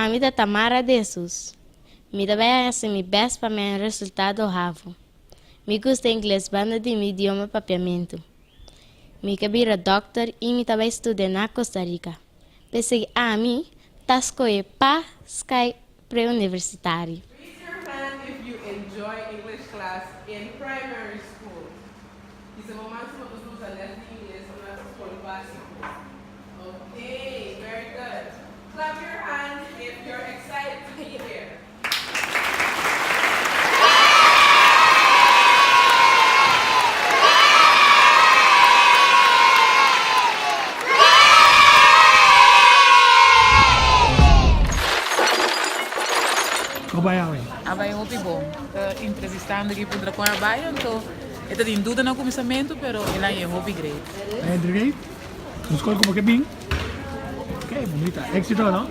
Ami ta Tamara de Jesus. Mi ta bai hasi mi best pa mi haña un resultado havo. Mi gusta ingles banda di mi idioma papiamentu. Mi ke bira dòkter i mi ta bai studia na Costa Rica. P'esei ami ta skohe pa sky preuniversitario. Raise your hand if you enjoy English class in primary school. Bisa bo máximo nos usa les di ingles na skol básiko. Okay, very good. Clap your hands if you're excited to be here. Kon bai awe? A bai hopi bon. Ta entrevistando aki puntra kon a bai anto e ta tin duda na kuminsamentu pero el a haña hopi great. A haña great? Un skol komo ke bin? Ok, bunita. Éxito no?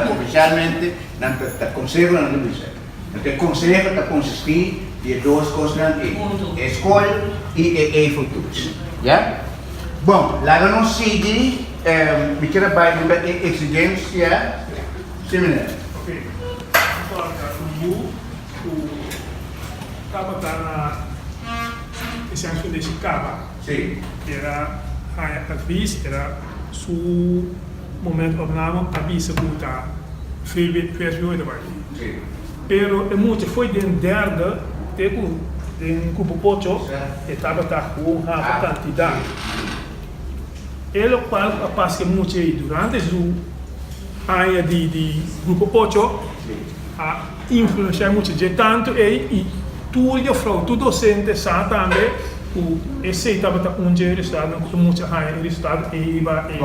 Ta ofisialmente nan ta ta konseho nan ta bisa. Anto e konseho ta konsistí di e dos kosnan ei, e skol i e eiffeltoets. Ya? Bon, laga nos sigui, mi kier a bai riba e eksigensia. Sí, meneer. Ok, mi kòrda un yu ku tabata na e Science Foundation kaba. Sí. Era haña advis, era su moment opname a bisa ku ta VWO e ta bai. Sí. Pero e mucha foi den derde te ku den grupo ocho e tabata gewoon hafa kantidat. E lokual ku a pasa ku e mucha ei durante su aña di di grupo ocho a influenshá e mucha dje tantu ei i tur jufrou, tur dosente sa tambe ku esei tabata un dje resultadonan ku e mucha haña e resultado ei riba e.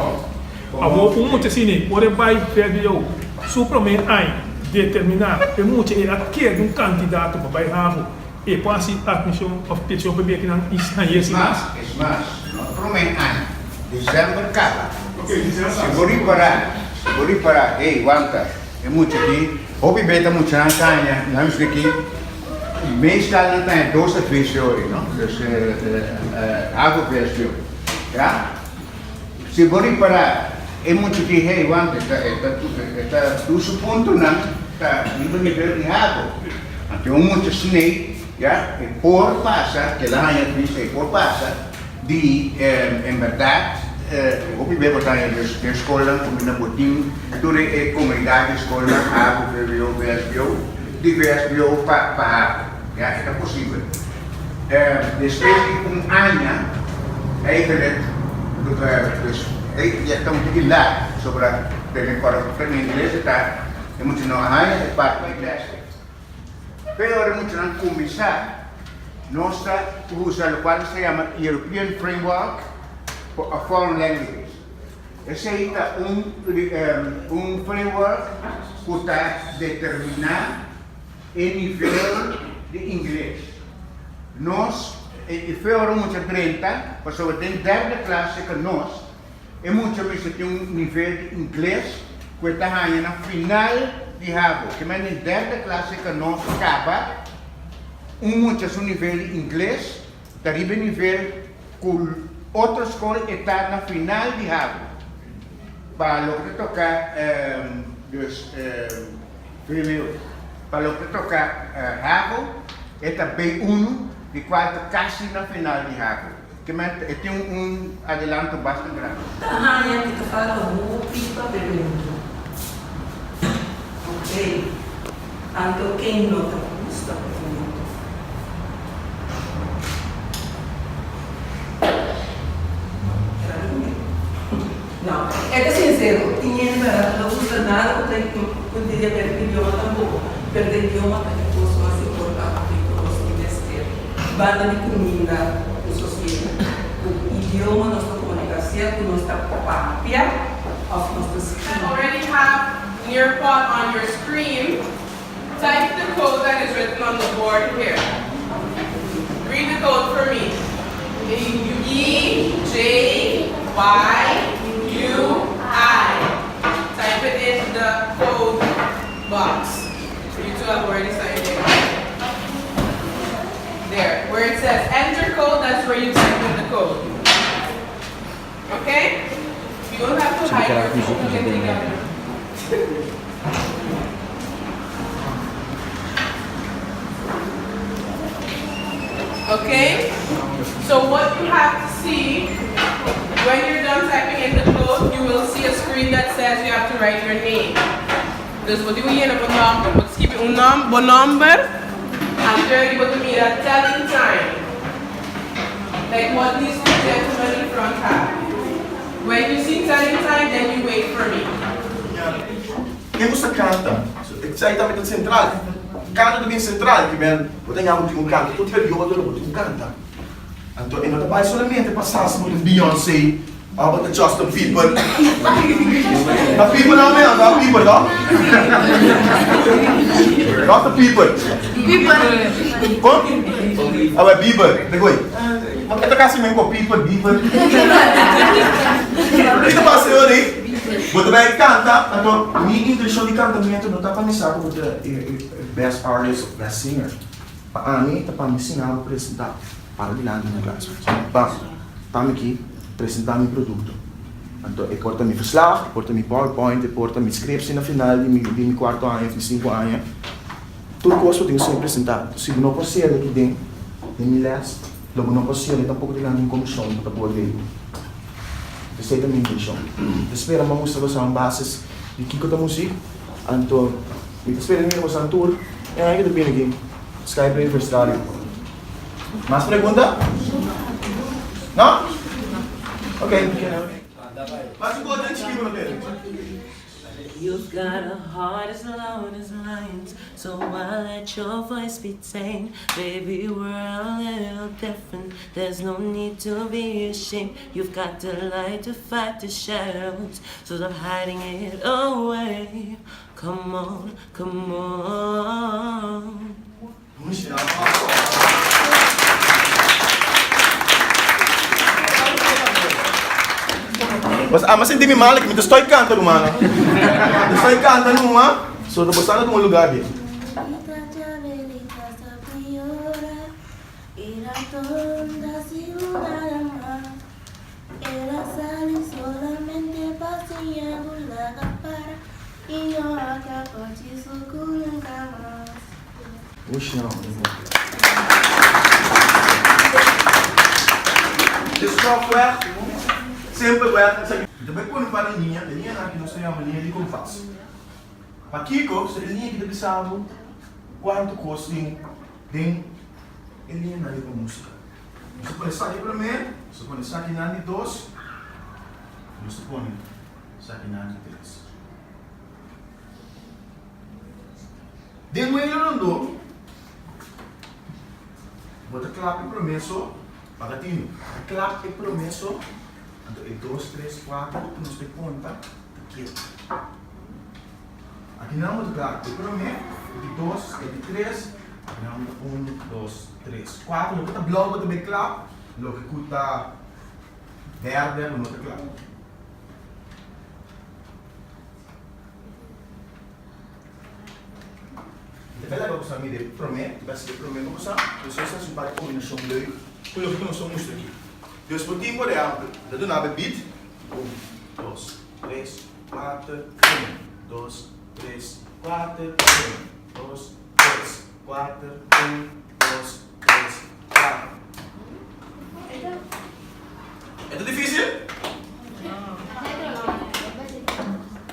Awor un mucha asina ei por e bai vbo su promé aña determiná ku e mucha ei a keda un kandidato pa bai havo e por hasi atmishon òf petishon pa bekinan i hañ'é sin mas. Es mas, no promé aña, december kaba. Si bo ripará, si bo ripará, hey, wanta, e mucha aki, hopi be ta muchanan ta haña, nan bisa aki, meestal nan ta haña dos advies ori, no? Dus havo vsbo, ya? Si bo ripará, e mucha aki, hey, wanta, e ta, e ta, e ta, tur su puntonan ta riba nivel di havo. Anto un mucha snei, ya, e por pasa, kila haña advies, e por pasa di, en berdad, hopi bes bo ta haña den skolnan kaminda bo tin tur e komunidat di skolnan, havo, vwo, vsbo, di vsbo pa havo, ya, e ta posibel. Despues di un aña, eigenlijk, dus, ya ta un tiki laat, sobra tene kòrda ku ta ingles e ta, e mucha no a haña e parti di tèst. Pero ora e muchanan kuminsá, nos ta usa lokual nos ta yama European Framework for Foreign Languages. Esei ta un un framework ku ta determiná e nivel di ingles. Nos, e fe ora un mucha drenta, pasobra den derde klase ku nos, e mucha mester tin un nivel di ingles ku e ta haña na final di havo. Ke men den derde klase ku nos kaba, un mucha su nivel di ingles ta riba e nivel ku otro skol e ta na final di havo. Pa loke ta toka dus vwo, pa loke ta toka havo e ta B1 di kual ta kasi na final di havo. Ke men e tin un adelanto basta grandi. Ta haña ku ta falta hopi pa bebe huntu. Okey, anto ken no ta gusta bebe huntu? Era mi kumé. No, e ta sinsero, tin hende bèrdat ku no gusta nada ku ta ku diria perde idioma tampoko. Perde idioma ta e kos mas importante ku nos tin mester. Banda di kuminda ku sosiegu. Ku idioma nos ta komuniká, sea ku nos ta papia òf nos ta skribi. Already have Nearpod on your screen, type the code that is written on the board here. Read the code for me. E J Y U I. Type it in the code box. You two have already signed in. There, where it says enter code, that's where you type in the code. Okay? You don't have to hide your phone, you can take out. Okay? So what you have to see, when you're done typing in the code, you will see a screen that says you have to write your name. Dus bo tin ku yena bo nòmber, bo ta skibi un nòm, bo nòmber, anto bo ta mira telling time. Like what these two gentlemen in front have. When you see telling time, then you wait for me. Ken ku sa kanta? Esei tambe ta sentral. Kanta ta bien sentral, ki men bo ta ña bo tin ku kanta tur periodo lo bo tin ku kanta. Anto e no ta bai solamente pa sa si bo ta Beyoncé of bo ta Justin Bieber. Ta Bieber nan me anda Bieber no? No ta Bieber. Kon? Awe Bieber, de gooi. E ta kasi men ku Bieber, Bieber. Ki ta pasa e ora ei? Bo ta bai kanta, anto mi intenshon di kantamentu no ta pa mi sa ku bo ta e best artist of best singer. Pa ami ta pa mi siña bo presentá para dilanti na klas. Pa pa mi ki presentá mi produkto. Anto e por ta mi verslag, e por ta mi powerpoint, e por ta mi scriptie na final di mi di mi kuarto aña of mi sinku aña. Tur kos bo tin ku siña presentá. Si bo no por siña aki den den mi lès, lo bo no por siña tampoko dilanti un komishon ku ta oordeel bo. Esei ta mi intenshon. Mi ta spera mi a mustra boso un basis di kiko ta muzik. Anto mi ta spera mira boso tur e aña ku ta bini aki Sky Bravers Radio. Mas pregunta? No? Ok. Mas un kos den chikí ku no tene. You've got a heart as loud as lions So I let your voice be tame Baby we're a little different There's no need to be ashamed You've got the light to fight the shadows So stop hiding it away Come on, come on Bos ama sinti mi mal aki mi ta stoi kanta rumannan. Mi ta stoi kanta numa so ta bosnan ta tuma lugar di. Stofweg, simpelweg esaki. Mi ta bai pone un par di liña, e liñanan aki nos ta yama liña di kompas. Pakiko? Pasobra e liña aki ta bisa bo kuantu kos tin den e liñanan di bo músika. Nos ta pone esaki promé, nos ta pone esakinan di dos, nos ta pone esakinan di tres. Den un hilo rondó, bo ta klap e promé so, paga tinu, ta klap e promé so, anto e dos, tres, kuater ku nos ta konta ta keda. Akinan bo ta klap e promé, e di dos, e di tres, akinan bo ta un, dos, tres, kuater, loke ta blou bo ta bai klap, loke ku ta bèrdè bo no ta klap. Mi ta bela pa boso a mira e promé, mi ta hasi e promé pa boso, despues ta hasi un par di kombinashon leuk ku loke ku nos ta mustra aki. Dus bo tin por ehèmpel, mi ta duna bo e beat, un, dos, tres, kuater, un, dos, tres, kuater, un, dos, tres, kuater, un, dos, tres, kuater. E ta difísil?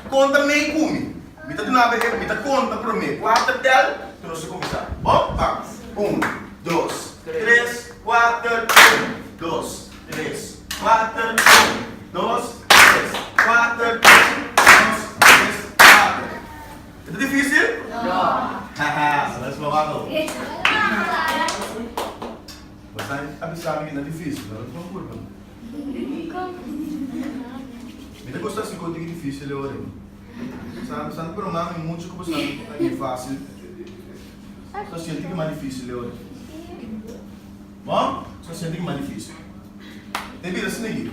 Konta mei ku mi. Mi ta duna bo e, mi ta konta promé kuater tel, tu nos ta kuminsá. Bon? Ban. Un, dos, tres, kuater, un, dos, tres, kuater, un, dos, tres, kuater, un, dos, tres, kuater. E ta difísil? No. Haha, nos lo wak. Bo sa a bisa mi ki ta dificil, pero no ta culpa mi. Mi ta gusta si conti ki dificil e ora ei. Sa sa ta broma mi mucho cu bo sa ta bien facil. Sa sienti ki mas dificil e ora ei. Bon, sa sienti ki mas dificil. Te bira asina aki.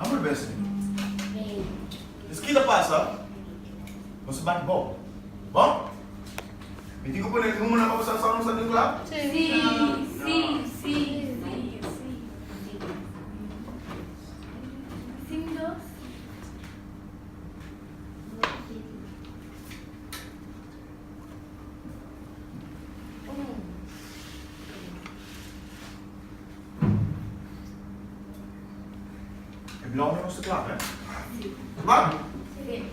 Amor bes mi. Esaki ta pasa, nos ta baki bou. Bon? Mi tin ku pone numernan pa boso sa nos ta tin kla? Sí, sí, sí, sí. Sin dos. E blauw no ta kla, hè? Ta kla? Sí.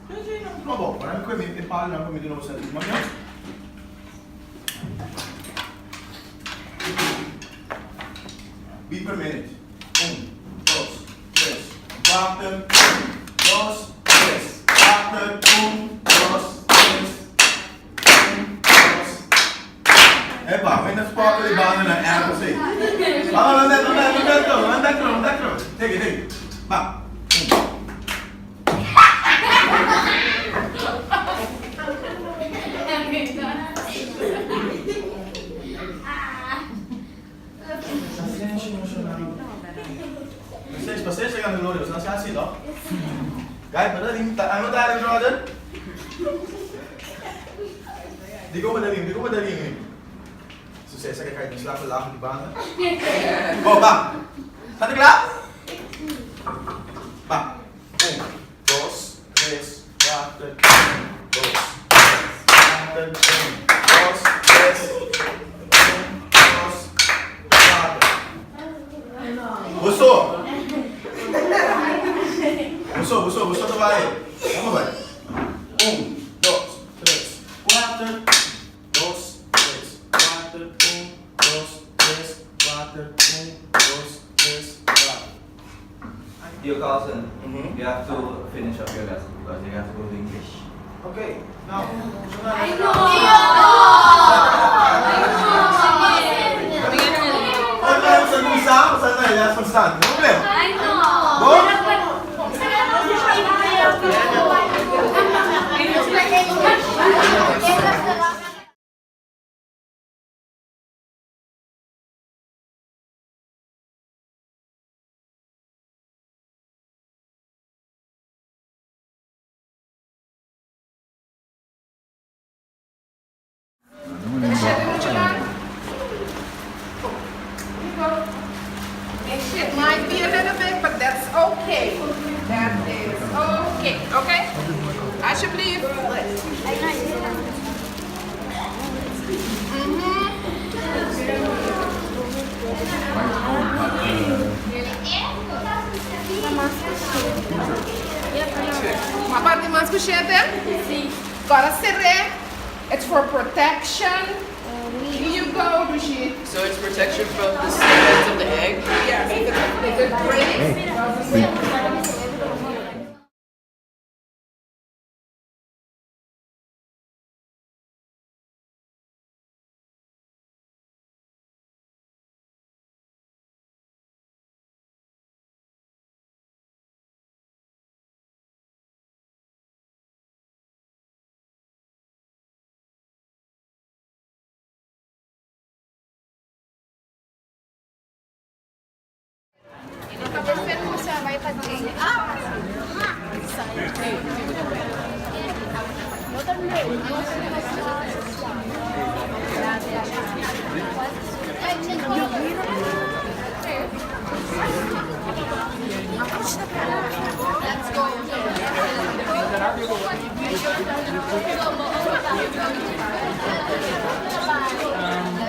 Sí, sí, no ta bon. Ora mi kue e palonan pa mi duna boso aki. Mami? Beat per minute. Un, dos, tres, kuater, un, dos, tres, kuater, un, dos, tres, un, dos. Take it, take it. Bam. Un. Pasenshi, emoshonal. Pasenshi, pasenshi ta gana gloria. Boso no hasi asi, no? Guy, pero ta ano ta brother? Digo madaling, digo madaling. Sucesso que cai no slap lago di banda. Bom, bam. Tá klaar? Bam. 1, 2, 3, 4, 1, 2, 3, 4, 1, 2, 3, 1, 2, 4. Gostou? Gostou, gostou, gostou, tá vai. Vamos, vai. 1, 2, 3, 4, 2, 3, 4, 1, 2, 3, 4, 1, 2, 3, 4. Yo, Carlson, you have to finish up your lesson because you have to go to English. Okay, now. I know. Okay, sa lusa, sa na, last verstaan. No problema. I know. Go. It might be a little bit, but that's okay. That is okay. Okay? Alsjeblieft. Ma parti mas kushete? Si. Agora serre. It's for protection. Here you go, Dushi. So it's protection from the seeds of the egg? Yes, if it breaks.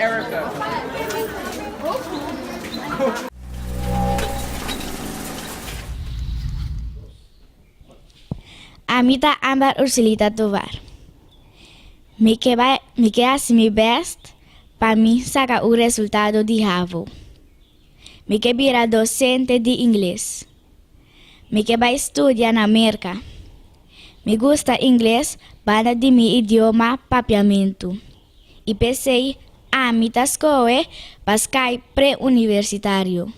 Erica. Ami ta Ambar Ursulita Tovar. Mi ke bai, mi ke hasi mi best pa mi saka un resultado di HAVO. Mi ke bira dosente di ingles. Mi ke bai studia na Merka. Mi gusta ingles banda di mi idioma papiamentu. I p'esei ami ta skohe pa Sky pre-universitario.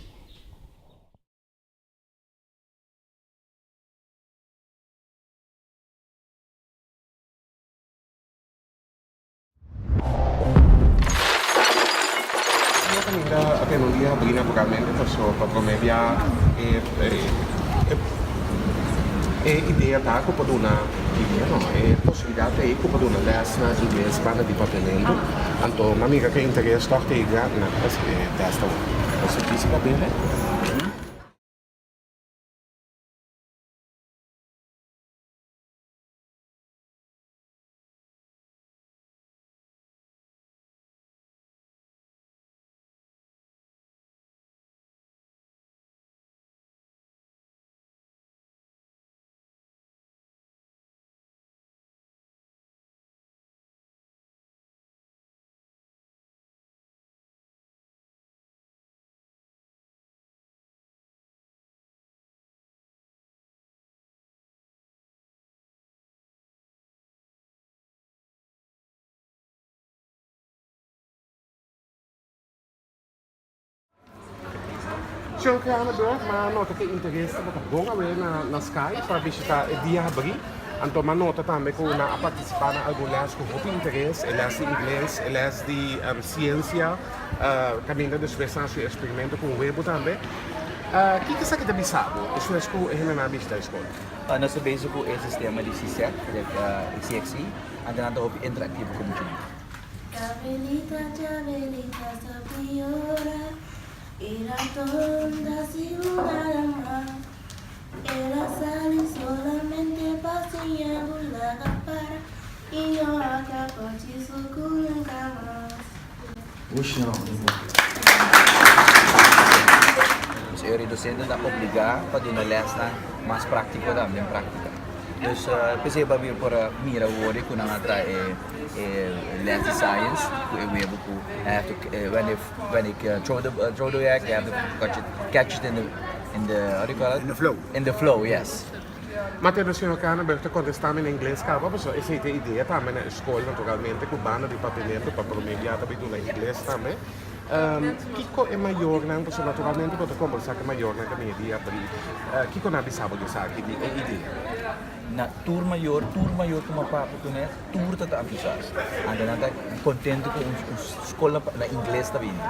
Dia kaminda a tene un dia habrí naturalmente paso pa promé bia e e idea ta ku por duna idea no e posibilidat ta ei ku por duna lès na ingles banda di papiamentu anto mi a mira ku e interes tòg ta ei grandi nan a hasi e tèst awor. Paso kisi pa bebe. Señor Kranenburg, m'a nota ku e interes tabata bon awe na na Sky pa bishita e dia habrí. Anto m'a nota tambe ku nan a partisipá na algun lès ku hopi interes, e lès di ingles, e lès di siensia, kaminda despues nan a hasi un eksperimento ku un webu tambe. Kiko esaki ta bisa bo despues ku e hendenan a bishita e skol? Nos ta bezig ku e sistema di CSEC, CXC, anto nan ta hopi interaktivo ku muchanan. Chabelita, Chabelita sabi yora Y raton ta sigu nada mas El a sali solamente pa siña bula para Y no a cacochi sucu nunca mas. Ush no. Dus e docente ta obligá pa duna lèsnan mas práktiko tambe den práktika. Dus p'esei bo por a mira wor ku nan a traha e lès di science ku e webo ku have to when they when they throw the throw the egg they have to catch it catch it in the in the how do you call it? In the flow. In the flow, yes. Ma te señor Kranenburg ta kontestá mi na ingles kaba pasobra esei ta e idea tambe na e skol naturalmente ku banda di papiamentu pa promé bia ta bin duna ingles tambe. Kiko e mayornan pasobra naturalmente bo ta kombersá ku e mayornan ku mi e dia abrí kiko nan a bisa bo di esaki di e idea? Na tur mayor tur mayor ku mi a papia kuné tur ta ta entusiasta anto nan ta kontento ku un skol na ingles ta bini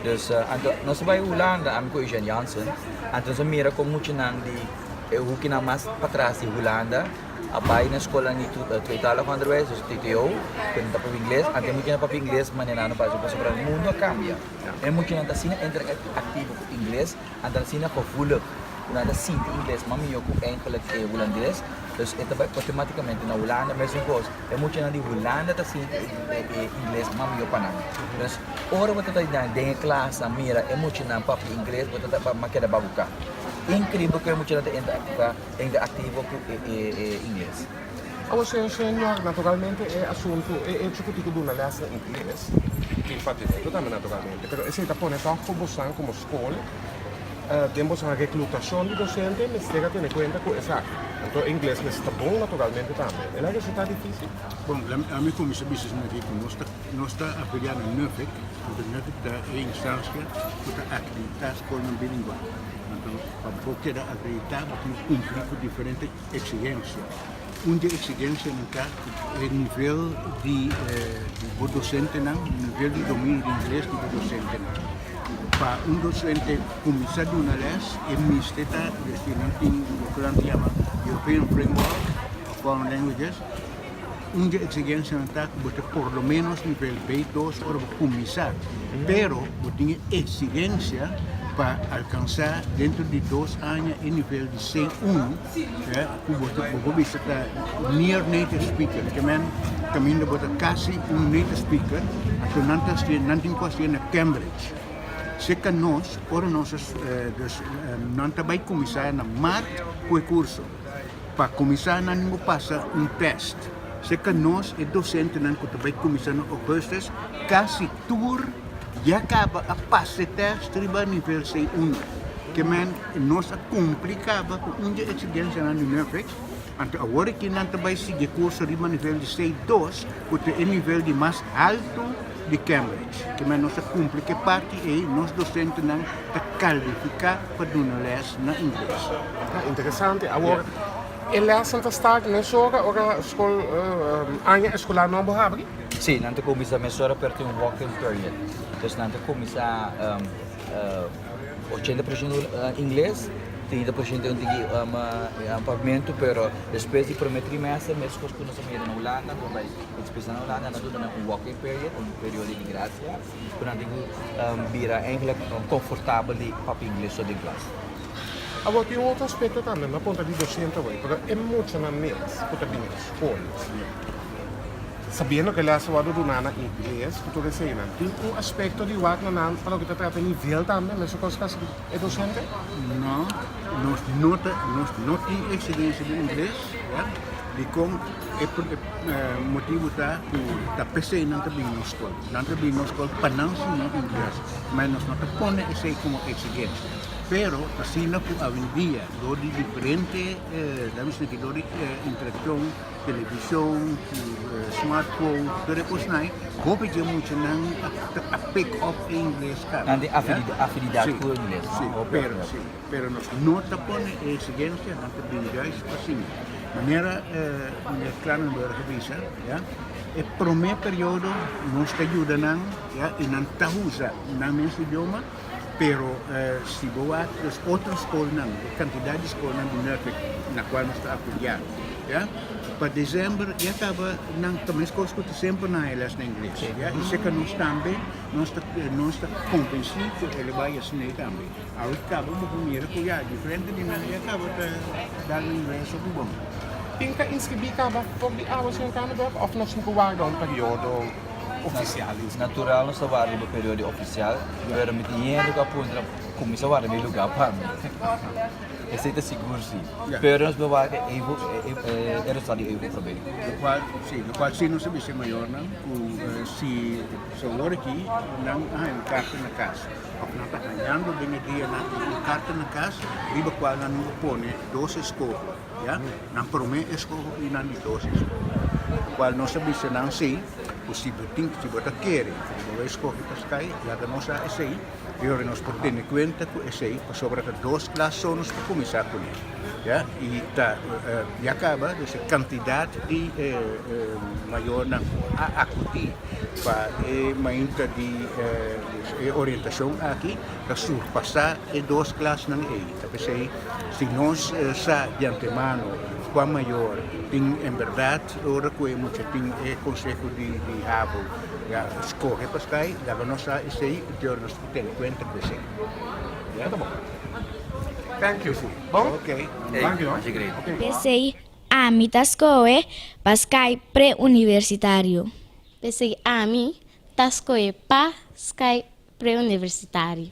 dus anto nos a bai Hulanda ami ku Eugène Jansen anto nos a mira kon muchanan di E hukinan mas patras di Hulanda a bai na skolnan di tweetalig onderwijs, dus TTO, ku nan ta papia ingles. Antes e muchanan papia ingles manera nan no papia pasobra mundu a kambia. E muchanan ta asina interaktivo ku ingles, anto asina gevoelig ku nan ta sinti ingles mas mihó ku eigenlijk e hulandes. Dus e ta bai outomaticamente na Hulanda mesun kos. E muchanan di Hulanda ta sinti e ingles mas mihó pa nan. Dus ora bo ta den e klas nan mira e muchanan papia ingles bo ta ta keda babuká. Inkribel ku e muchanan ta interaktiva, interaktivo ku e e ingles. Awor señor Senior, naturalmente e asuntu, e hecho ku tin ku duna les na ingles, tin papiamentu tambe naturalmente, pero esei ta pone tòg ku bosan komo skol den bosan reklutashon di dosente mester a tene kuenta ku esaki. Anto e ingles mester ta bon naturalmente tambe. El a resultá difísil? Bon, ami kuminsá bisa esaki aki ku nos ta nos ta afiliá na Nuffic, anto Nuffic ta e instansia ku ta akreditá skolnan bilingual. Anto pa bo keda akreditá bo tin ku kumpli ku diferente eksigensia. Un di e eksigensianan ta e nivel di bo dosentenan, nivel di dominio di ingles di bo dosentenan. Pa un dosente kuminsá duna lès e mester ta, nan tin loke nan ta yama European Framework of Foreign Languages, Un di e exigencianan ta cu bo ta por lo menos nivel B2 ora bo cuminsa, pero bo tin e exigencia pa alcansa dentro di dos aña e nivel di C1, cu bo ta bo por bisa ta near native speaker, ke men caminda bo ta casi un native speaker, anto nan ta hacié, nan tin cu hacié na Cambridge. Cerca nos, ora nos dus nan ta bay cuminsa na maart cu e curso. Pa kuminsá nan tin ku pasa un tèst. Serka nos e dosentenan ku ta bai kuminsá na ougùstùs kasi tur ya kaba a pasa e tèst riba nivel C1. Ke men nos a kumpli kaba ku un di e eksigensianan di Nuffic, anto awor aki nan ta bai sigui e kurso riba nivel di C2 ku ta e nivel di mas haltu di Cambridge. Ke men nos a kumpli ku e parti ei, nos dosentenan ta kalifiká pa duna lès na ingles. Ah, interesante. Awor, e lèsnan ta start mesora ora skol, aña eskolar nobo habri? Sí, nan ta kuminsá mesora pero tin un walk-in period. Dus nan ta kuminsá 80% ingles, 30% un tiki papiamentu, pero despues di promé trimester, meskos ku nos a mira na Hulanda, ku a bai ekspresá na Hulanda, nan ta duna un walk-in period, un periodo di grasia. Ku nan tin ku bira eigenlijk konfortabel di papia ingles so den klas. Awor tin un otro aspekto tambe, mi a puntra di dosente awor, pero e muchanan mes ku ta bini skol, sabiendo ku e les a wòrdu duná na ingles ku tur eseinan, tin un aspekto di wak na nan pa loke ta trata nivel tambe, mesun kos ku e dosente? No, nos no ta, nos no tin eksigensia di ingles, ya, dikon e motibu ta ku ta p'esei nan ta bini nos skol. Nan ta bin nos skol pa nan siña ingles, ma nos no ta pone esei komo eksigensia. Pero asina ku awendia dor di diferente, laat me seki, dor di interakshon, televishon, ku smartphone, tur e kosnan ei, hopi dje muchanan a pick up e ingles kaba. Nan tin afinidat ku ingles. Si, pero si, pero nos no ta pone e eksigensia, nan ta bini juist pa siña. Manera meneer Kranenburg a bisa, ya, e promé periodo nos ta yuda nan, ya, i nan ta usa nan mes idioma, Pero si bo wak los otro skolnan, e kantidat di skolnan di Nuffic na kual nos ta afiliá, ya, pa desèmber ya kaba nan ta meskos ku ta semper nan haña lès na ingles, ya, i seka nos tambe nos ta nos ta konvensí ku el a bai asina ei tambe. Awe kaba bo por mira ku ya diferente di nan ya kaba ta dal nan ingles hopi bon. Tin ta inskribí kaba for di awe, señor Kranenburg, òf nos tin ku warda un periodo? Ofisial. Natural nos ta warda riba periodo ofisial, pero mi tin hende ku a puntra kuminsá warda mi lugá pa mi. Esei ta sigur si. Pero nos por wak e e resultado di evo promé. Lokual si, lokual si nos a bisa e mayornan ku si awor aki nan a haña un karta na kas òf nan ta hañando den e dianan aki un karta na kas riba kual nan a pone dos eskoho. Ya, nan promé eskoho i nan di dos eskoho. Kual nos a bisa nan si, ku si bo tin, si bo ta kere ku bo lo eskohe pa skai, laga nos sa esei, i ora nos por tene kuenta ku esei, pasobra ta dos klas so nos por kuminsá kuné. Ya, i ta ya kaba dus e kantidat di mayornan ku a akudí pa e mainta di e orientashon aki ta surpasá e dos klasnan ei. Ta p'esei. Si nos sa di antemano kua mayor tin en berdad ora ku e mucha tin e konseho di havo ya skohe pa skai, laga nos sa esei i ora nos por tene kuenta ku esei. Ya ta bon. Thank you. Bon? Ok. Thank you. P'esei ami ta skohe pa skai pre-universitario. P'esei ami ta skohe pa skai pre-universitario.